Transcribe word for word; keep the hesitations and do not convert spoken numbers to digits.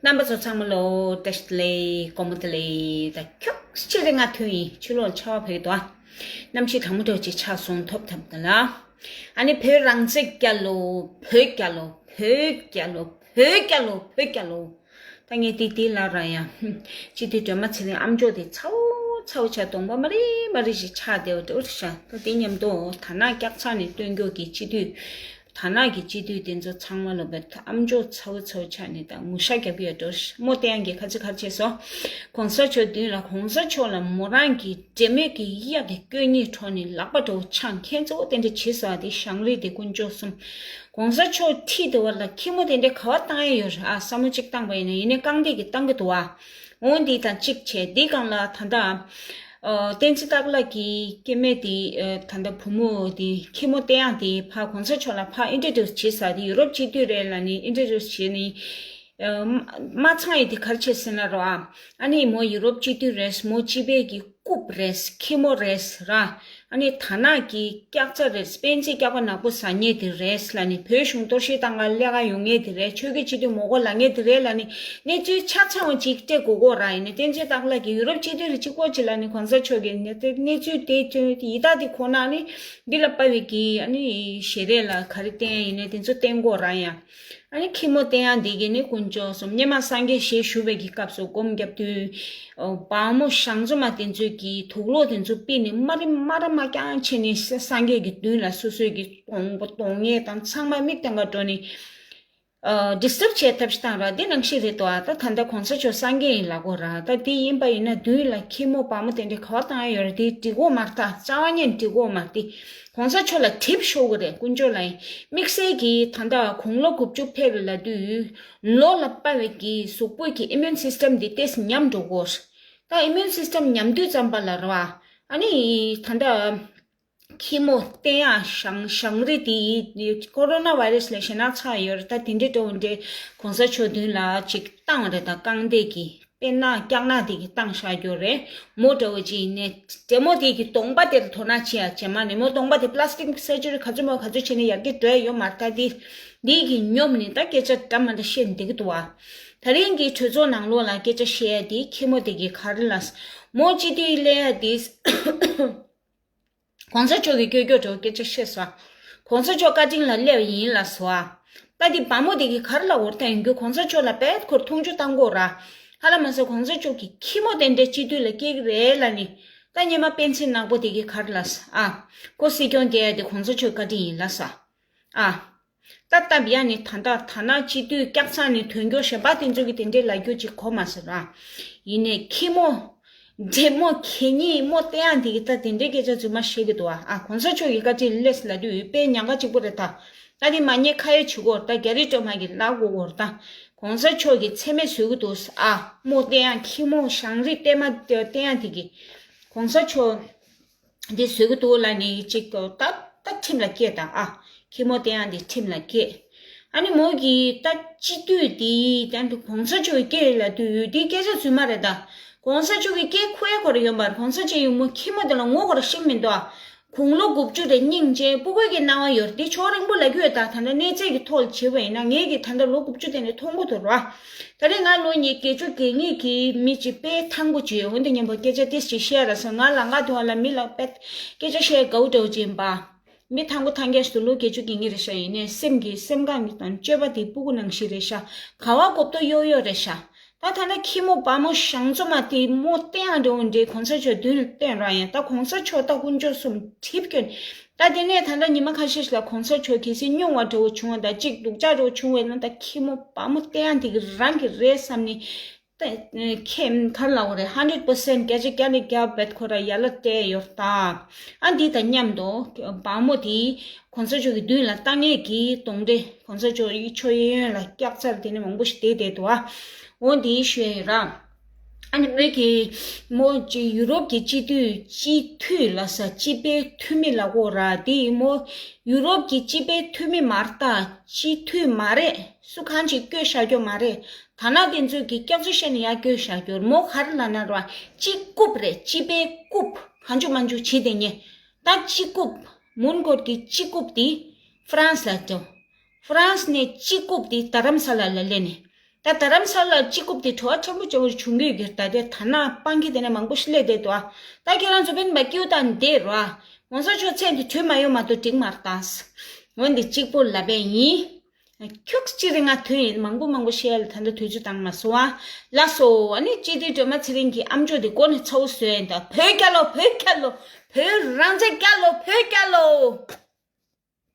རྣམ་པ་ཚོ་ཚང་མ་ལོ་བཀྲ་ཤིས་བདེ་ལེགས། དགོང་མོ་བདེ་ལེགས། ད་ཁྱོད་ཕྱི་རེ་ང་ཐོན་ཡིན། ཕྱི་ལོགས་ཆར་པ་བབས་ཀྱི་འདུག་ཨ། གནམ་གཤིས་གྲང་མོ་འདྲ་ཅིག་ཆགས་སོང་། ཐོབ་ཐབས་ད་ལ། ཨ་ནི་བོད་རང་བཙན་རྒྱལ་ལོ། བོད་རྒྱལ་ལོ། བོད་རྒྱལ་ལོ། བོད་རྒྱལ་ལོ། བོད་རྒྱལ་ལོ། ད་ངས་ཏི་ཏི་ལ་ར་ཡ། སྤྱི་འཐུས་སྒྲོལ་མ་ཚེ་རིང་ཨ་མཆོག་དེ་ཚ་བོ་ཚ་བོ་ཆགས། གདོང་པ་མ་རི་མ་རི་ཞིག་ཆགས་བསྡད་པ་འདྲ་བོ་ཤ། ད་དེ་མཉམ་དུ་ད་ནག་སྐྱག་ཚང་ནས་སྟོན་རྒྱུ་གི་སྤྱི་འཐུས། ད་ནག་གི་སྤྱི་འཐུས་དེ་ཚོ་ཚང་མ་ལོ་བས་ཨ་མཆོག་ཚ་བོ་ཚ་བོ་ཆགས་ནས་ད་ངུ་ཤ་རྒྱབ་ཡོད་འགྲོ། མོ་བསྟན་གྱི་ཁ་ཆེ་ཁ་ཆེ་སོ། གོང་ས་མཆོག་མདུན་ལ་གོང་ས་མཆོག་ལ་མོ་རང་གི་འབྲེལ་མོལ་གྱི་གཡག་གི་སྐྱོ་སྙིགས་འཕྲོག་ནས་ལག་པ་འདྲ་བོ་འཆང་། ཁྱེད་ཚོ་དེ་འདྲ་བྱེད་ས་དེ་ཞང་རི་དེ་དཀོན་མཆོག་གསུམ། གོང་ས་མཆོག་ཁྲིད་དེ་བར་ལ་ཁྱི་མོ་དེ་འདྲ་ག་བ་བཏང་ཡ་ཡོད་རེད་ཨ། བསམ་བློ་གཅིག་བཏང་པ་ཡིན་ན། ཡིན་ནའི་རྐང་སྟེགས་ཀྱི་བཏང་གི་འདུག་ཨ། འོ་འདི་དང་གཅིག་བྱས། འདི་སྒང་ལ་ད་ལྟ་ཨ་བསྟན་འཛིན་སྟག་ལྷ་གི་སྐྱེ་དམན་དེ་ཨ་ད་ལྟ་བུ་མོ་དེ་ཁྱི་མོ་བསྟན་ཡག་དེ་ཕ་གོང་ས་མཆོག་ལ་ཕ་ཨིན་ཊྲོ་ཌིའུ་སི་བྱེད་ས་དེ་ཡུ་རོབ་སྤྱི་འཐུས་རེད་ལབ་ནས་ཨིན་ཊྲོ་ཌིའུ་སི་བྱེད་ནས། ཨ་མ་མ་ཚང་ཡི་དེ་ག་རེ་བྱེད་ཟེར་ན་རོ་ཨ། ཨ་ནི་མོ་ཡུ་རོབ་སྤྱི་འཐུས་རེད། མོ་སྤྱི་པའི་གི་རྐུབ་རེད། ཁྱི་མོ་རེད་ར། ཨ་ནི་ད་ནག་གི་སྐྱག་རྫ་རེད། སྤེན་ཚེ་སྐྱག་པ་ནག་པོ་ཟ་མཁན་དེ་རེད་ལབ་ནི། བོད་གཞུང་གཏོར་བཤིག་བཏང་ག་ལས་ཀ་ཡོང་མཁན་དེ་རེད། ཆོལ་ཁའི་སྤྱི་འཐུས་མོ་གོ་ལ་མཁན་དེ་རེད་ལབ་ནི། གནས་ཚུལ་ཆ་ཚང་བ་ཅིག་སྤྲད་དགོས་གོ་ར། ཡིན་ནི་བསྟན་འཛིན་སྟག་ལྷ་གི་ཡུ་རོབ་སྤྱི་འཐུས་རེད་གཅིག་པོ་ཅིག་ལབ་ནི། གོང་ས་མཆོག་གི་གནས་ཚུལ་དེ་ཡི་དྭགས་དེ་ཁོ་ན་ནི་འདི་ལ་དཔའ་བའི་གི་ཨ་ནི་ཞལ་རས་ལ་ག་རེ་བསྟན་ཡིན་ནི་དེ་ཚོ་བསྟན་གོ་ར་ཡ། ཨ་ནི་ཁྱི་མོ་བསྟན་ཡག་འདི་གི་ནི་དཀོན་མཆོག་གསུམ། སྔོན་མ་སངས་རྒྱས་ཞལ་བཞུགས་པའི་གི་སྐབས་སུ་སྒོམ་རྒྱབ་དུས། ཨོ་བ་མོ་ཞང་བཙོ་མ་དེ་ཚོས་ཀྱི་དུག་ལོག་དེ་ཚོ་ཕུད་ནས་མ་རི་མ་ར་མ་རྐྱང་བྱས་ནས་སངས་རྒྱས་ཀྱི་མདུན་ལ་སོ་སོའི་གི་གདོང་པ་གདོང་ངད་དང་ཚང་མ་མིག་སྟེང་ག་འགྲོ་ནས་ཨ་ཌིས་ཊབ་བྱས་ཐབས་ཤིག་བཏང་ར། འདི་ནང་བཞིན་རེད་དོ་ཨ། ད་ད་ལྟ་གོང་ས་མཆོག་སངས་རྒྱས་ཡིན་ལབ་གོ་ར། ད་དེ་ཡིན་པ་ཡིན་ན་མདུན་ལ་ཁྱི་མོ་བ་མོ་དེ་འདྲ་ག་བ་བཏང་ཡ་ཡོད་ར། དེ་འགྲིག་གོ་མ་རེད། ད་རྩ་བ་ཉིད་འགྲིག་གོ་མ་རེད། དེ་གོང་ས་མཆོག་ལ་གྲིབ་ཤོར་གི་རེད། དཀོན་མཆོག་ལ་ཡིན། དམིགས་བསལ་གྱིས་ད་ལྟ་དགུང་ལོ་དགུ་བཅུ་ཕེབས་རེད་ལབ་དུས། ལོ་ལ་དཔའ་བའི་གི་གཟུགས་པོའི་གི་ཨི་མུན་སིས་ཊམ་འདི་ཏོག་ཙམ་ཉམས་འགྲོ་གོ། ད་ཨི་མུན་སིས་ཊམ་ཉམས་དུས་ཙམ་པ་ལ་ར་བ། ཨ་ནི་ད་ལྟ་ཁྱི་མོ་བསྟན་ཡག་ཞང་ཞང་རི་དེ་ཀོ་རོ་ན་བྷའི་རས་ལ་ཞེད་སྣང་ཚ་ཡོད་རེད། ད་དེ་འདྲའི་འགྲོ་འདྲའི་གོང་ས་མཆོག་མདུན་ལ་ཅིག་བཏང་རེད། ད་རྐང་སྟེགས་གི་དཔེར་ན་སྐྱག་ནག་དེ་གི་བཏང་བཞག་རྒྱུ་རེད། མོ་འདྲ་བོ་ཅིག་ཡིན་ནའི་འདྲེ་མོ་དེ་གི་གདོང་པ་དེར་དོ་སྣང་བྱེད་ཡ་བྱེད་མ་ནས། མོ་གདོང་པ་དེ་པ་ལ་སི་ཊིག་སར་ཇི་རི་ག་ཚོད་མོ་ག་ཚོད་བྱས་ནས་ཡར་རྒྱས་འགྲོ་ཡ་ཡོད་མ་རེད། ད་དེ་འདི་གི་སྙོམས་ནས་ད་སྐད་ཆ་འདྲ་མ་འདྲ་བཤད་བསྡད་ཀྱི་འདུག་བ། ད་རིང་གི་གྲོས་ཚོགས་ནང་ལོགས་ལ་སྐད་ཆ་བཤད་ཡ་དེ་ཁྱི་མོ་དེ་གི་ག་རེ་ལ། མོ་སྤྱི་འཐུས་སླེབས་ཡ་དེ། གོང་ས་མཆོག་གི་སྐྱོ་སྐྱོ་འདྲ་བོ་སྐད་ཆ་བཤད་སོང་། གོང་ས་མཆོག་བཀའ་དྲིན་ལ་སླེབས་ཡིན་ལབ་སོང་ཨ། ད་འདི་བ་མོ་དེ་གི་ག་རེ་ལབ་དགོས་རེད། ད་ཡིན་རྒྱུ་གོང་ས་མཆོག་ལ་རྦད་ཁོར་མཐོང་ཆུང་བཏང་དགོས་ར། ཧ་ལམ་མ་ཟད་གོང་ས་མཆོག་གི་ཁྱི་མོ་དེ་འདྲའི་སྤྱི་འཐུས་ལ་སྐྱེ་གི་རེད་ལབ་ནི། ད་སྔོན་མ་སྤེན་ཚེ་ནག་པོ་དེ་གི་ག་རེ་ལབ་སོང་ཨ། ཁོ་སྲིད་སྐྱོང་རྒྱལ་ཡ་དེ་གོང་ས་མཆོག་བཀའ་དྲིན་ཡིན་ལབ་སོང་ཨ། ད་སྟབས་ཡག་ནི་ད་ལྟ་ད་ནག་སྤྱི་འཐུས་སྐྱག་ཚང་ནས་དོན་གྱོ་གཞན་པ་དེ་ཚོ་གི་དེ་འདྲའི་ལབ་རྒྱུ་ཅིག་གོ་མ་སོང་ར། ཡིན་ནའི་ཁྱི་མོ། འདྲེ་མོ་གད་སྙིགས་མོ་བསྟན་ཡག་འདི་གི་ད་དེ་འདྲའི་སྐད་ཆ་རྫུན་མ་བཤད་ཀྱི་འདུག་ཨ། ཨ་གོང་ས་མཆོག་གི་བཀའ་དྲིན་སླེབས་ལབ་དུས་དཔེ་ཉག་ག་གཅིག་པོ་རེད་ད། ད་དེ་མ་ཉེས་ཁ་ཡ་བྱེད་དགོས་རེད་ད། རྒྱ་རི་སྒྲོལ་མ་གི་ལབ་དགོས་རེད་ད། གོང་ས་མཆོག་གི་མཚན་སྨད་བཟོ་གི་འདུག་ཨ། མོ་བསྟན་ཡག་ཁྱི་མོ་ཞང་རི་བསྟན་མ་བསྟན་ཡག་དེ་གི། གོང་ས་མཆོག་འདི་བཟོ་གི་འདུག་ལབ་ནི་གཅིག་ད་ད་ཁྲིམས་ལ་སྐྱེལ་དང་ཨ། ཁྱི་མོ་བསྟན་ཡག་འདི་ཁྲིམས་ལ་སྐྱེལ། ཨ་ནི་མོ་གི་ད་སྤྱི་འཐུས་འདི་ད་འདི་གོང་ས་མཆོག་གི་སྐྱེལ་ལབ་དུས་འདི་སྐད་ཆ་རྫུན་མ་རེད་ད། གོང་ས་མཆོག་གི་སྐྱེལ་ཁུ་ཡ་ཁོ་ར་ཡོད་མ་རེད། གོང་ས་མཆོག་གི་མོ་ཁྱི་མོ་དེ་ལ་ངོ་ཁོ་ར་ཤེས་མི་འདུག་ཨ། དགུང་ལོ་དགུ་བཅུ་རེད། སྙིང་རྗེ་སྤུ་གུ་གི་སྣང་བ་ཡོད་རེད། འདི་ཕྱོགས་རིང་པོ་ལབ་རྒྱུ་ཡོད་ད། ད་ལྟ་གནས་ཚད་ཀྱི་ཐོག་ལ་བྱས་པ་ཡིན་ན་ངས་ཀྱི་ད་ལྟ་ལོ་དགུ་བཅུ་དེ་ནས་མཐོང་གི་འདུག་ར། ད་རེས་ང་ལོ་ཉིས་བརྒྱད་ཅུ་གྱ་གཉིས་ཀྱི་མི་གཅིག་དཔེ་ཐང་པོ་གཅིག་ཡོད། འོན་ཏེ་སྙན་པོ་སྐད་ཆ་ཏོག་ཙམ་བཤད་ར་སོང་། ང་ལ་ང་དུ་བ་ལ་མི་ལ་དཔེ་སྐད་ཆ་བཤད་དགའ་བོ་འདྲ་བོ་ཅིག་ཡིན་པ། མི་ཐང་པོ་ཐང་རྒྱལ་ཞིག་ཏུ་ལོ་བརྒྱད་ཅུ་གྱ་གཉིས་རེད་ཤག་ཡིན་ནའི་སེམས་ཀྱི་སེམས་ཁམས་ཀྱི་དང་སྤྱོད་པ་དེ་སྤུ་གུ་ནང་བཞིན་རེད་ཤག་ག་བ་གོབ་ཏོ་གཡོ་གཡོ་རེད་ཤག་ད་ཐ་ན་ཁྱི་མོ་བ་མོ་ཞང་བཙོ་མ་དེ་མོ་བསྟན་ཡག་འདྲ་བོ་འདྲའི་གོང་ས་མཆོག་མདུན་ལ་བསྟན་ར་ཡིན། ད་གོང་ས་མཆོག་ད་དཀོན་མཆོག་གསུམ་གྲིབ་སྐྱོན། ད་དེ་ནས་ད་ལྟ་ཉི་མ་ཁ་ཤས་ཤིག་ལ་གོང་ས་མཆོག་གལ་སྲིད་སྙུང་བ་འདྲ་བོ་བྱུང་བ་དང་གཅིག་སྡུག་ཅག་འདྲ་བོ་བྱུང་བས་ན་ད་ཁྱི་མོ་བ་མོ་བསྟན་ཡག་དེ་གི་རང་གི་རེད་བསམ་ནས། ད་ཁྱེད་ག་རེ་ལབ་དགོས་རེད། ཧན་ཌེཌ་པར་སེན་ཊི་བརྒྱ་ཆ་བརྒྱ་ནས་བརྒྱ་བེད་ཁོ་ར་ཡ་ལ་སྤྲད་ཡོད་ད། ཨ་འདི་དང་མཉམ་དུ་བ་མོ་དེ་གོང་ས་མཆོག་གི་མདུན་ལ་བཏང་ཡས་ཀྱི་གདོན་འདྲེ། གོང་ས་མཆོག་གི་ཆོས་གཡས་གཡོན་ལ་སྐྱག་རྫ་དེ་ནས་མང་པོ་ཞིག་བསྡད་བསྡད་འདུག་ཨ། འོ་འདི་ཞུ་ཡས་ར། ཨ་ནི་བོད་ཀྱི་མོ་ཅིག་ཡུ་རོབ་ཀྱི་སྤྱི་འཐུས་སྤྱི་འཐུས་ལ་ས་སྤྱི་པའི་འཐུས་མི་ལ་གོ་ར། དེ་ཡིན་མོ་ཡུ་རོབ་ཀྱི་སྤྱི་པའི་འཐུས་མི་མ་རེད་ད། སྤྱི་འཐུས་མ་རེད། སུ་གང་ཅིག་བསྐོས་བཞག་རྒྱུ་མ་རེད། ད་ནག་དེ་ཚོས་ཀྱི་སྐྱག་རྫུན་བཤད་ནས་ཡར་བསྐོས་བཞག་རྒྱུ་རེད། མོ་ག་རེ་ལབ་ན་ར་བ་སྤྱི་རྐུབ་རེད། སྤྱི་པའི་རྐུབ་གང་བྱུང་མང་བྱུང་བྱེད་དེ་ཉེ། ད་སྤྱི་རྐུབ་མོན་གྷོ་གི་སྤྱི་རྐུབ་དེ་ཧྥ་རན་སི་ལ་འགྲོ། ཧྥ་རན་སི་ནས་སྤྱི་རྐུབ་དེ་རྡ་རམ་ས་ལ་ལ་སླེབས་ནས། ད་རྡ་རམ་ས་ལ་གཅིག་རྐུབ་དེ་བྲོ་བ་ཕྲན་བུ་ཅོ་བོར་བྱུང་གི་ཡོད་ཀྱི་རེད། ད་དེ་ད་ན་སྤང་གི་དེ་ནས་མང་པོ་ཞིག་སླེབས་བསྡད་འདུག་ཨ། ད་ཁྱེད་རང་ཚོ་སྤེན་པ་སྐྱིད་པོ་དང་བསྡད་རོགས་ཨ། ༸གོང་ས་མཆོག་མཚན་དེ་དུས་མ་ཡོང་མ་གཏོགས་འགྲིག་མ་རེད་ད། འོན་ཏེ་གཅིག་པོ་ལབ་པ་ཡིན། ཁྱོད་གཅིག་རེ་ང་དོན་ཡིན་མང་པོ་མང་པོ་བཤད་ཡ་ལ་ད་ལྟ་དུས་ཚོད་བཏང་མ་སོང་ཨ། ལགས་སོ། ཨ་ནི་སྤྱི་འཐུས་སྒྲོལ་མ་ཚེ་རིང་གི་ཨམ་ཅོག་དེ་མགོ་ནས་ཚ་བོ་བཟོས་ཡིན་ད། བོད་རྒྱལ་ལོ། བོད་རྒྱལ་ལོ། བོད་རང་བཙན་རྒྱལ་ལོ། བོད་རྒྱལ་ལོ།